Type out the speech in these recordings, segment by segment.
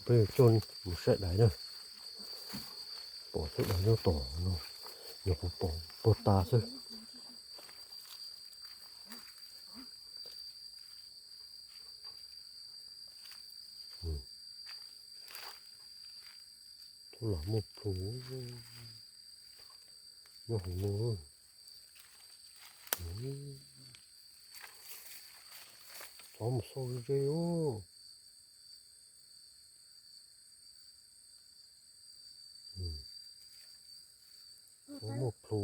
Peb coj mus saib dais na. Pom xwb dais nyob tom no, nyuam qhuav pom puag ta xwb. Tub los muaj plhu nyob hauv no. Txhob mus xauj ze os. Txhob muaj plhu.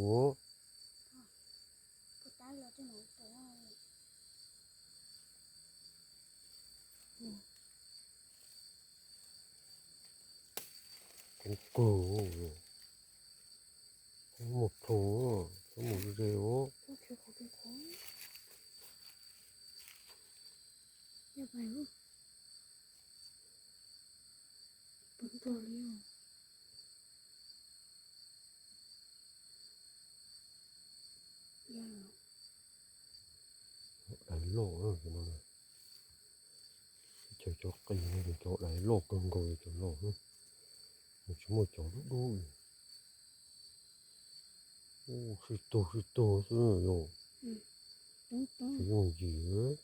Kub kawg, txhob muaj plhu, txhob mus ze os. Dais loj no, teb chaws cov qis no ces cov dais loj kawg nkaus li cov no, nws tsis muaj cov dub dub li. Sib tug sib tug xwb yom. Tsis yooj yim.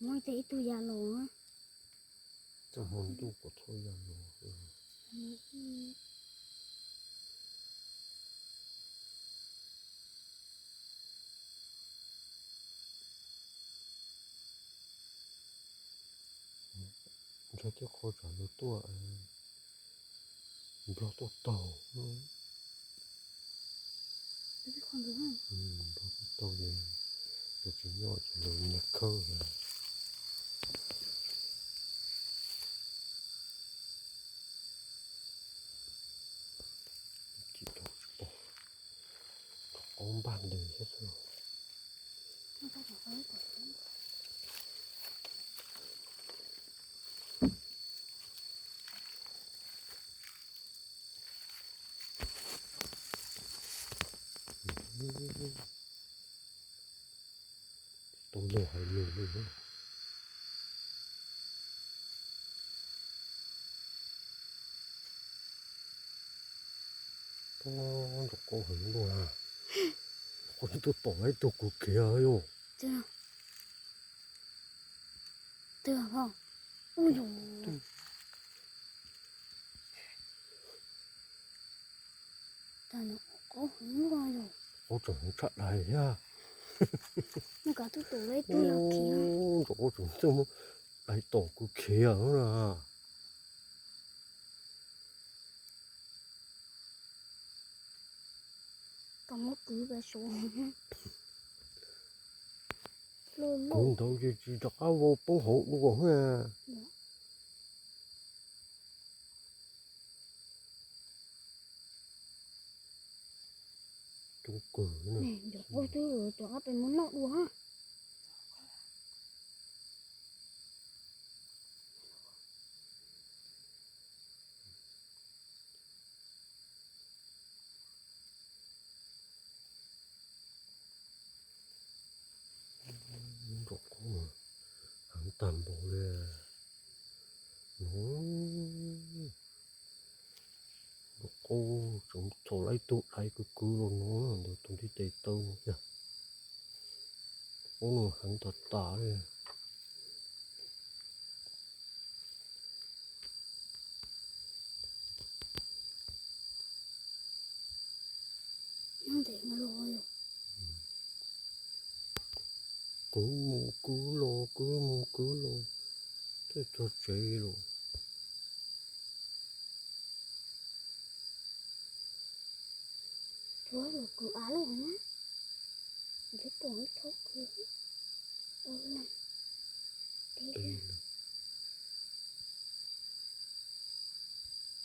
Muab ib tug ya los. Txoj hmo ntuj kuv txhob ya los. Ntshai tej qho tsam lawv tuaj, Nplog tuaj taug. Nplog tuaj taug ces lawv tsis nyob ces lawv nyiag khawb. Tsis tau, tsis pom, rau qauv npaj ntws thiab xwb. Tau lus hais lus li. Ntsuag qaub heev luaj na. Qhov twg tuaj tom ib tug kwv khiav yom. Qaub tseem tshaj dais thiab. Ntsuag qaub tseem txawj muab dais tom kwv khiav na. Kwv ntawd ces tsis rov qab vau poob hauv dua na. Coob kawg. Ntsuag qaub heev tag npaum li no. Ntsuag qaub tseem txhom lawm ib tug dais kwv kwv los no ntawm tus ntiv tes taw no tiag. Qaub no heev tas tas li. Kwv mus kwv los, kwv mus kwv los, twb txog tsev los. Kwv av los na, twb pom ib txhob kwv, ua leej teb.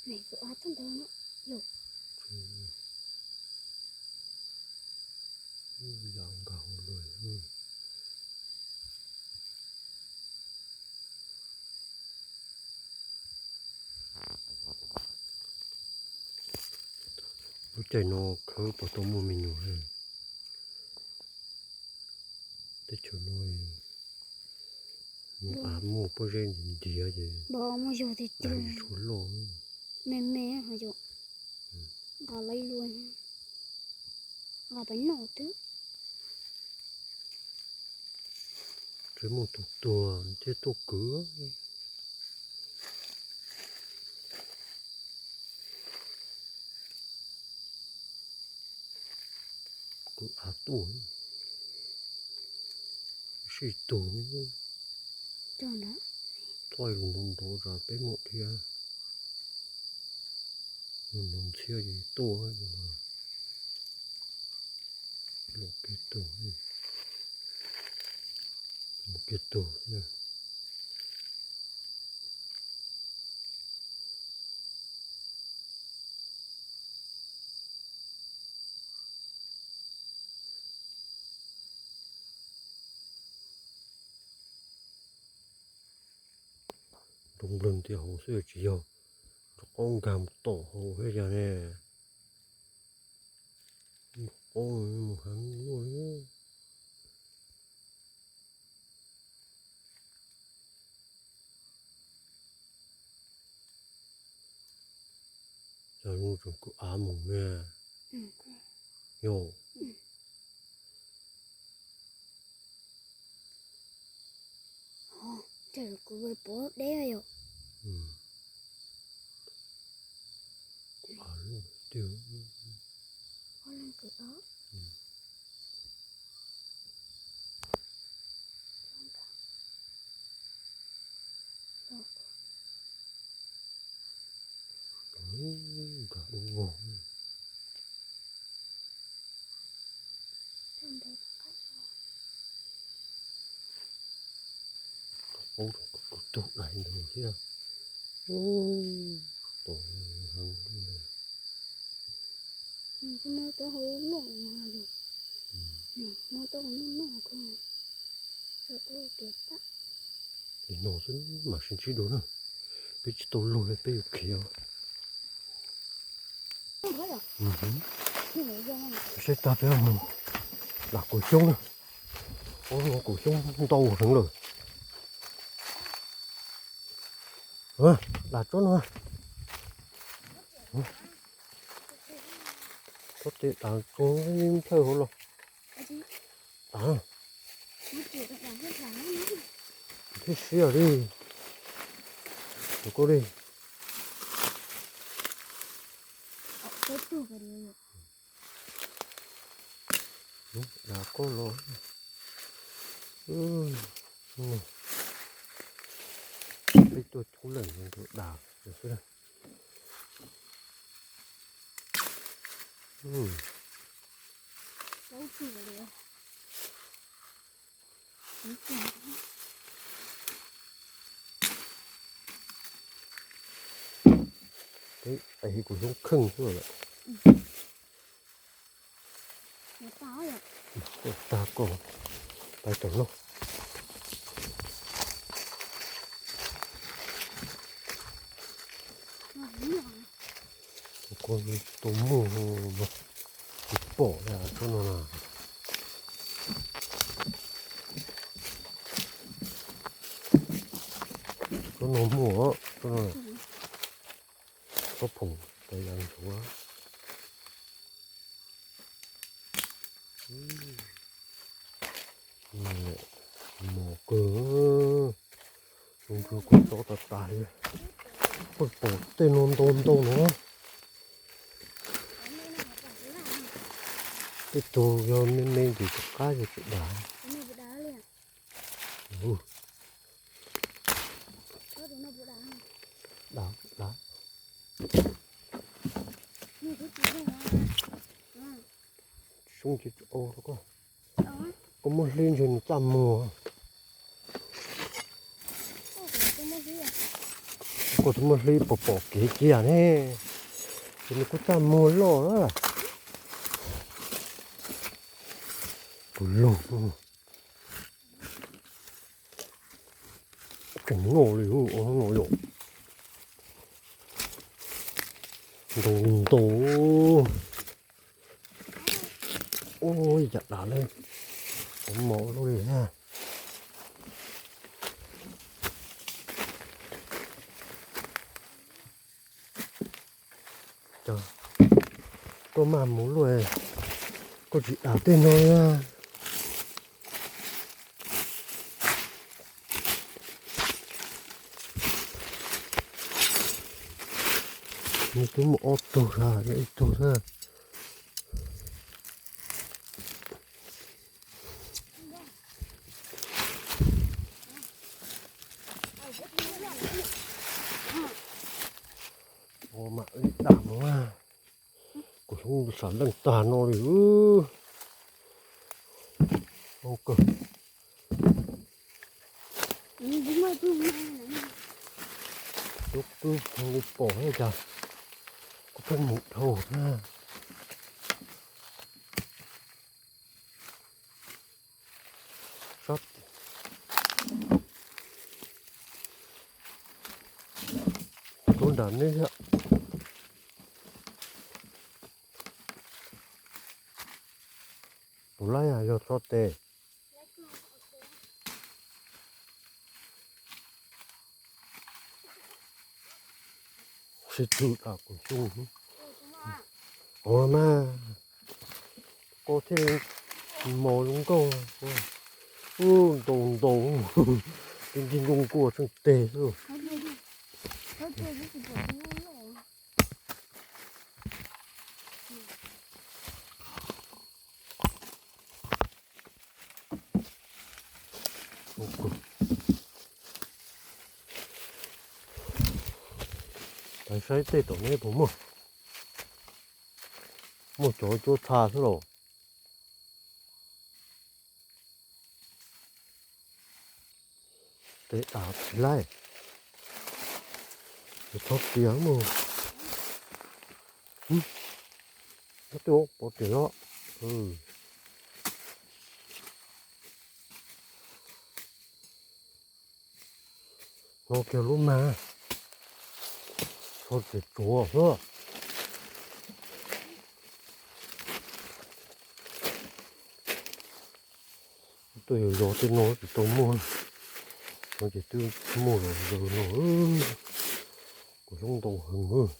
Nws kwv av txog ntawd no yom. Yam nkauj lawm. Lub caij no khawb puas tau muaj me nyuam li. Teb chaws no mus av muaj pob zeb ntiav ntiav ces daim tsis tshua loj. Me me, nqa lawv luaj, nqa pais noj twb. Tseem muaj tus tuag thiaj tuaj kwv. Kwv av tuaj, sib tug. Txhob lug ntau ntau tas peb muaj thiab. Mus ntxhiab ces tuaj. Los kiag tug, mus kiag tug. Nroo nplawg tias hauv xwb tsis yog, nroo qaub nkag mus tom hauv thiab yog ne. Nroo qaub mus heev luaj li. Cov lub tseem kwv av mus ne. Yog. Kuv pov deb yom. Nkag dub vog. Qaub rau kuv tug dais ntawd thiab. Tus no tab hauv loj, tus no tab hauv noj noj ko. Li no xwb mam sib ntsib dua na. Peb tsis tau lug li peb yuav khiav. Saib tag peb mus dam kaum xyoob na. Ua kaum xyoob ntau heev lawm. Dam tsob no. Tsob tes dam tsob thawj hauv los. Dam. Thiab siab li. Tus koj li. Dam koj los. Peb tuaj coob leej dam xwb. Peb kuv xyoob kheej xwb lawm. Tag koj, pais tom no. Kuv tus muag tsis pom li tsob no na. Tsob no muaj, tsob no, tsob phoom pais yas ntsuav. Mos kawg, zoo nkaus kuv tso tas tas li. Koj pom tej no ntau ntau no. Tej tug yog me me ntsis rov qab yog tsis dag. Dag, dag. Xyoob tsis tsis au rau koj. Koj muab hlib ntshe nws txaj muag. Koj twb muab hlib pom pom kev cia ne. Ces nws kuj txaj muag loj na. Tus lug. Tseem loj li ub, no yom. Ntau ntau. Ua cas dav li, kuv mos luaj li thiab. Koj maj mus luaj, koj tsis dav tej no na. Nws twb muaj ob tug, ib tug xwb. Ua mam li dam no, kuv hlub sam leej tag no li. Ua kawg. Kuv twb pom cas, kuv pheej mus dhau na. Sab, tuav nram nej thiab. Tus laib yog tso tes. Sib tw dam kuv xyoob. Ua mas, koj thiaj mos zoo nkauj. Ub, ntaus ntaus, ti nti nkuj nkuaj tsheej teg xwb. Saib tej tom nej puas muaj, muaj cov cuab txha xwb los. Tes dam tsis laib, txhob tias mus. Ob tug pov tes os. No kiag lub mag, txhob tes tsuav xwb. Tuaj yos yos tej no tsis tau muaj, no ces twb muaj los zaws no. Kuv xyoob ntau heev.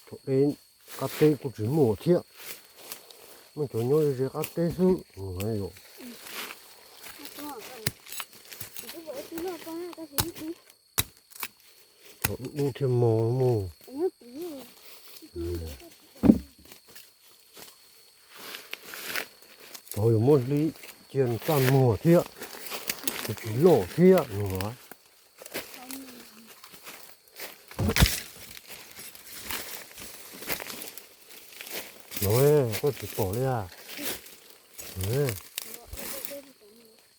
Thaum ub qab teb kuj tsis muaj thiab, muaj cov nyob ze ze qab teb xwb. Thaum ub thiaj mos mus. Thaum yuav muab hlib cia nws txaj muag thiab, nws tsis loj thiab no. No, koj tsis pom li a?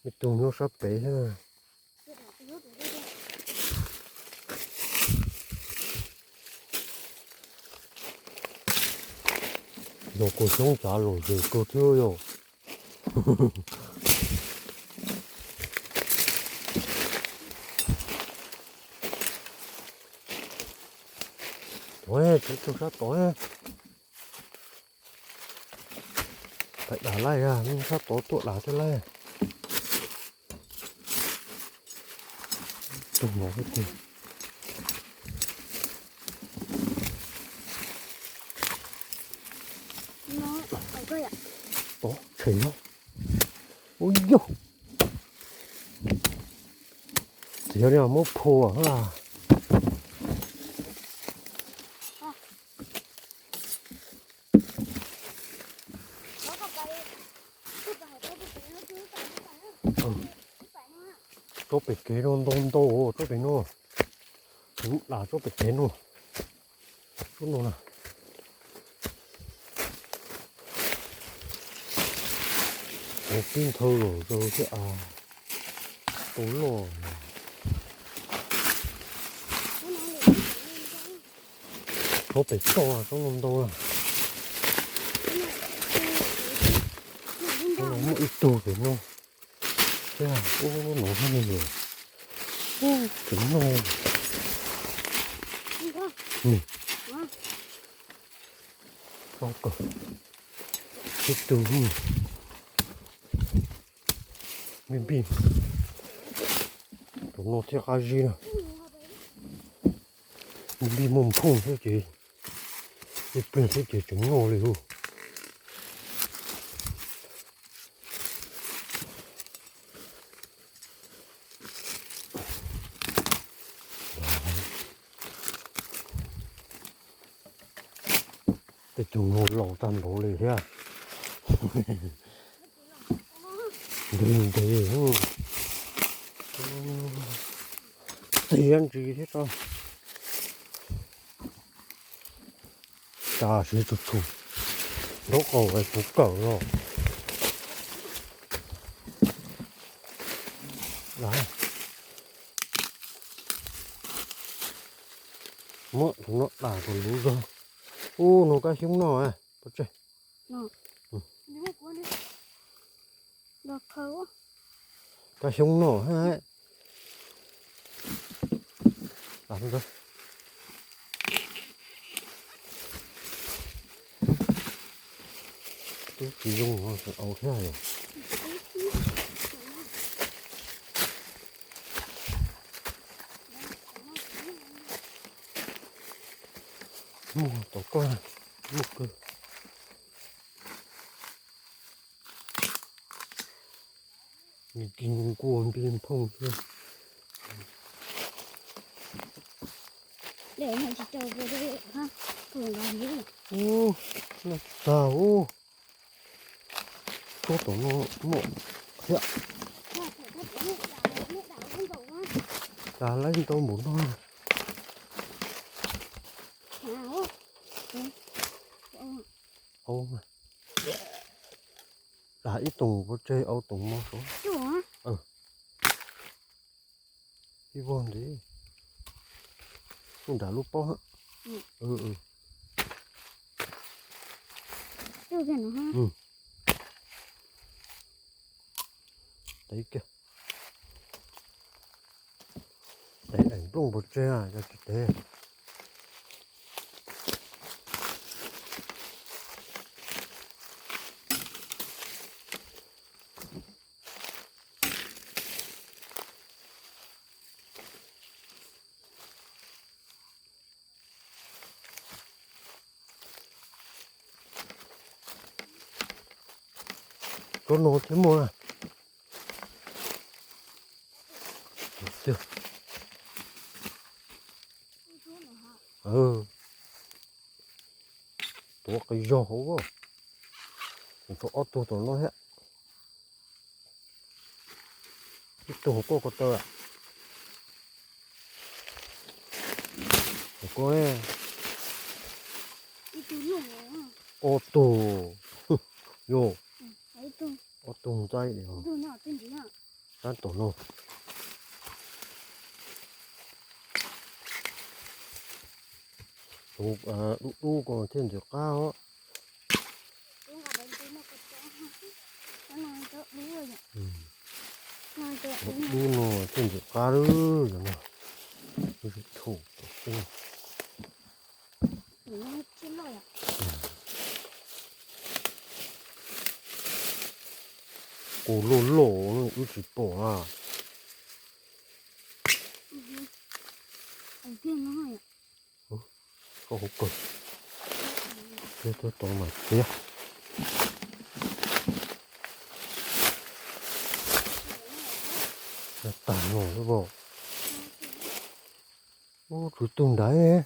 Ib tug nyob sab pem thiab. Yog kuv xyoob tsav lom zem kawg thiab yog. Tod, tsis tug sab tod. Pais dam laij, sab tod tuaj dam thiab laij. Tug no xwb tiag. Tod tshem no. Ub yog, txiv yog li muab phua. Tsob pem kev no ntau ntau, tsob pem no. Kuv dam tsob pem kev no. Tsob no na. Ua tib nthawv los zaws thiab a. Tau loj. Tsob pem toj tsob no ntau na. Tsob no muaj ib tug pem no. Thiab ub no thiab ne yom. Tseem noj. Ib tug, npij npij, tus no thiaj qab zib na. Npij npij muaj nphooj thiab ces, ib pliag thiab ces tseem noj li hu. Tej tus no laus tag npaum li thiab. Ntev ntev, tiav ntsis thiab tso. Cas siv tshum tshum, nraub qaum es puv kawm los. Muab tus no dam kom luv zog. Ub, no kab xyoob noj pov tseg. Kab xyoob noj. Twb tsis zoo, au thiab yom. Muaj tom koj, muaj kawg. Nws kis nws nkuaj npij nphooj xwb. Ub, noj tag ub. Tshuab tom no muaj thiab. Cas laib ntau npaum no. Au, dag ib toom pov tseg, au toom no saud. Ib vog ntxiv, nram lub pob. Tev kiag, tev eem nplooj pov tseg, yog tsis tev. Tsob no thiab muaj na. Tuav qis zog hauv, tseem tshuav ob tug tom no thiab. Ib tug hauv koj ko taw. Hauv koj, ob tug, yog, ob tug ntxaib, tab tom no. Tus dub dub ko thiaj ntxim qab os. Tus dub no thiaj ntxim qab lawm no. Wb tsis thum xwb. Kua loj loj wb tsis pom na. Koj hauv kawg, thiab tuaj tod mas txiav. Tag no xwb os. Ub, tswv tug nrad.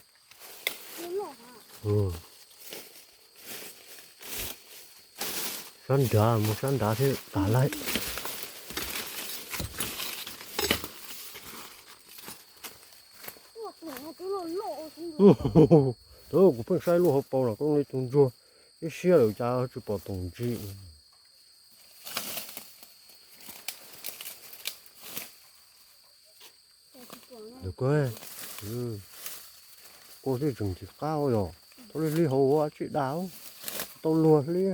Sab nrad, mus sab nrad thiab tas laij. Tus kuv pheej saib lub hauv paus no koj li tus ntsuag, ib siab lawm cas tsis pom toom ntsis. Koj thiaj tseem ntxim qab yom, tau li hli hauv ua tsis dag, tau luag hli.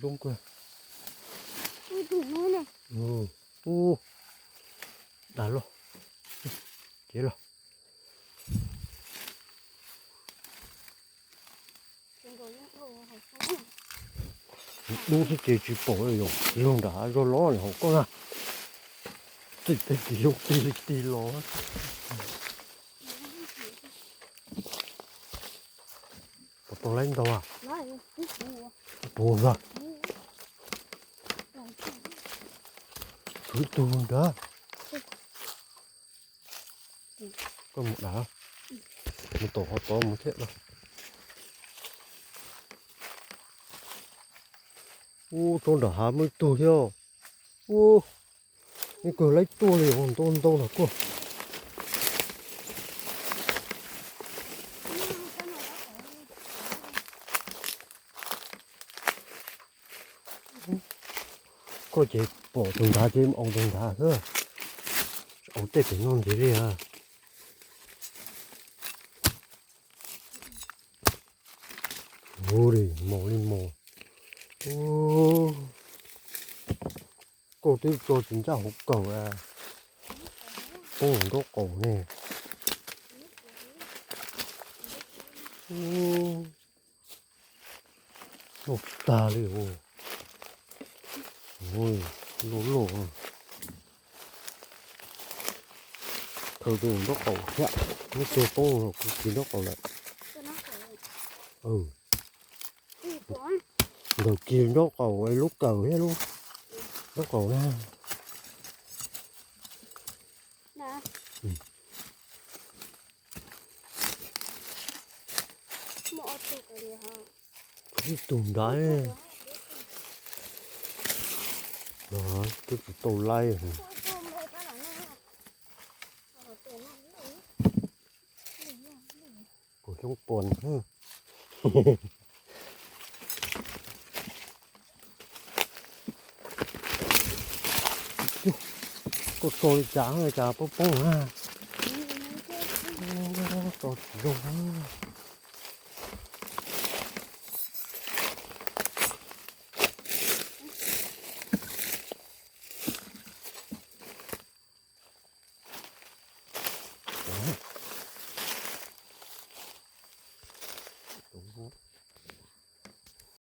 Zoo kawg. Ub, dag los, cev los. Dub xwb ces tsis pom li yom, log nram hav zog los li hauv koj na. Txim peb tis yooj tig li tig los. Puas tau laib ntau a? Puas ntag. Khwv ib tug nrad. Koj mus dav, mus tom qhov tod mus thiab los. Ub, tsob nram hav muaj ib tug thiab. Ub, ib kawg laib tuaj li, ntau ntau ntag kuj. Koj ces pom tus nrad ces au tus nrad xwb, au tej pem no ntxiv li a. Ua li mos li mos. Koj twb tso tsis ncaj hauv kawm, poob nraub qaum ne. Loj tag li os. Loj loj. Khaws tus nraub qaum thiab, muab kiag poob los kuv kis nraub qaum lawm. Nkawd kis nraub qaum lub kawm thiab lub nraub qaum na. Ib tug nrad, twb tsis tau laib. Kuv xyoob pos. Koj tso li cas cas poob poob na. Tso tsis zoo na.